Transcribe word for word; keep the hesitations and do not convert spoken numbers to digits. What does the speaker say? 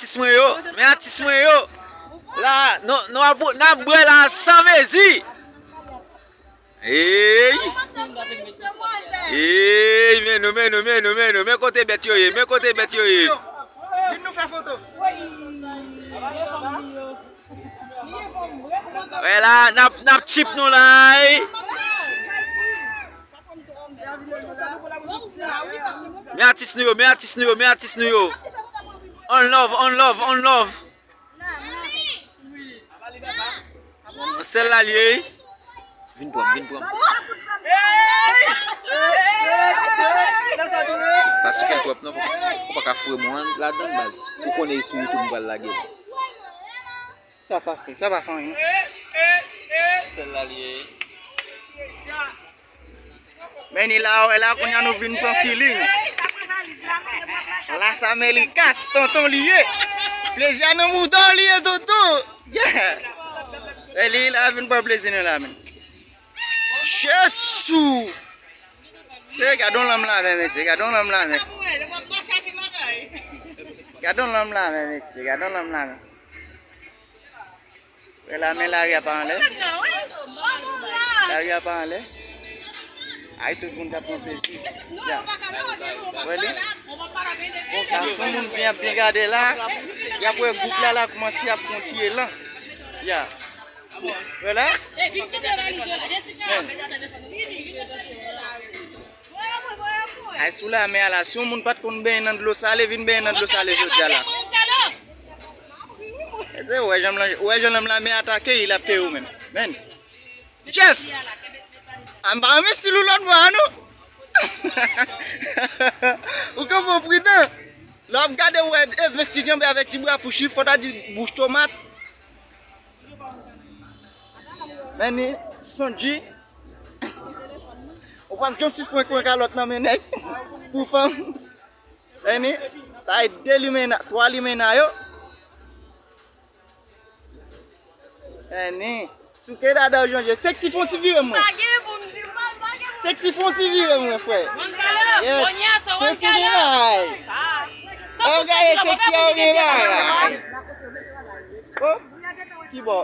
Atis mwen yo, men atis mwen yo. La, nou, nou ap, n ap bwè la san mezi. Ey! Ey, men nou, men nou, men nou, men nou, men kote bèt yo ye, men kote bèt yo ye. Vin nou fè foto. Wè la, n ap, n ap chip nou la, ey. Men atis nou yo, men atis nou yo, men atis nou yo. On love, on love, on love. Sèl la l ye, ey. Vin pran m, vin pran m. Pa sou kè l twòp non, ou pa ka foure m ladan baz. Ou konnen e sou YouTube m pral lage l. Sa, sa fè, sa pa fè anyen non. Sèl la l ye. Men ni la, wè la, kounye a nou vin pran feeling. Las Américas, tonton li ye. Plezi a nan mouda w li ye, tonton. Yeah. Wè li la vin pran plezi nou la, men. Jesu! Se, gade yon lanm la, men, mesye, gade yon lanm la, men. Gade yon lanm la, men, mesye, gade yon lanm la, men. Wè la, men lari a pa anlè. Lari a pa anlè. Ay, tout moun k ap pran plezi. Ya. Wè li? Bon, sa, se yon moun byen, byen gade la. Y ap wè gwoup la, la kòmanse ap pran ti elan. Ya. Wè la? Men. Ay, sou lanmè a la, si yon moun pa t konn benyen nan dlo sale, vin benyen nan dlo sale jodi a la. Se ou wè jan m lan, ou wè jan lanm lanmè atake, l ap peye ou menm. Men. Jeff! A m pa renmen stil ou lòt bò a, non. Ou kanpe w pridan. Lè w ap gade, ou wè Evens ki kanpe avèk ti bra pou chif, fò ta di bouch tomat. Men ni, Sondji. Ou p ap janm sispann pran kalòt nan men nèg pou fanm. Men ni, sa e de limena, twa limena yo. Men ni, souke dada w Janje. Sexy fè yon ti vire mwen. Sexy fè yon ti vire mwen, frè. Yes. Sexy gen bagay. Ou gaye sexy a ou gen bagay. Oh, ki bò?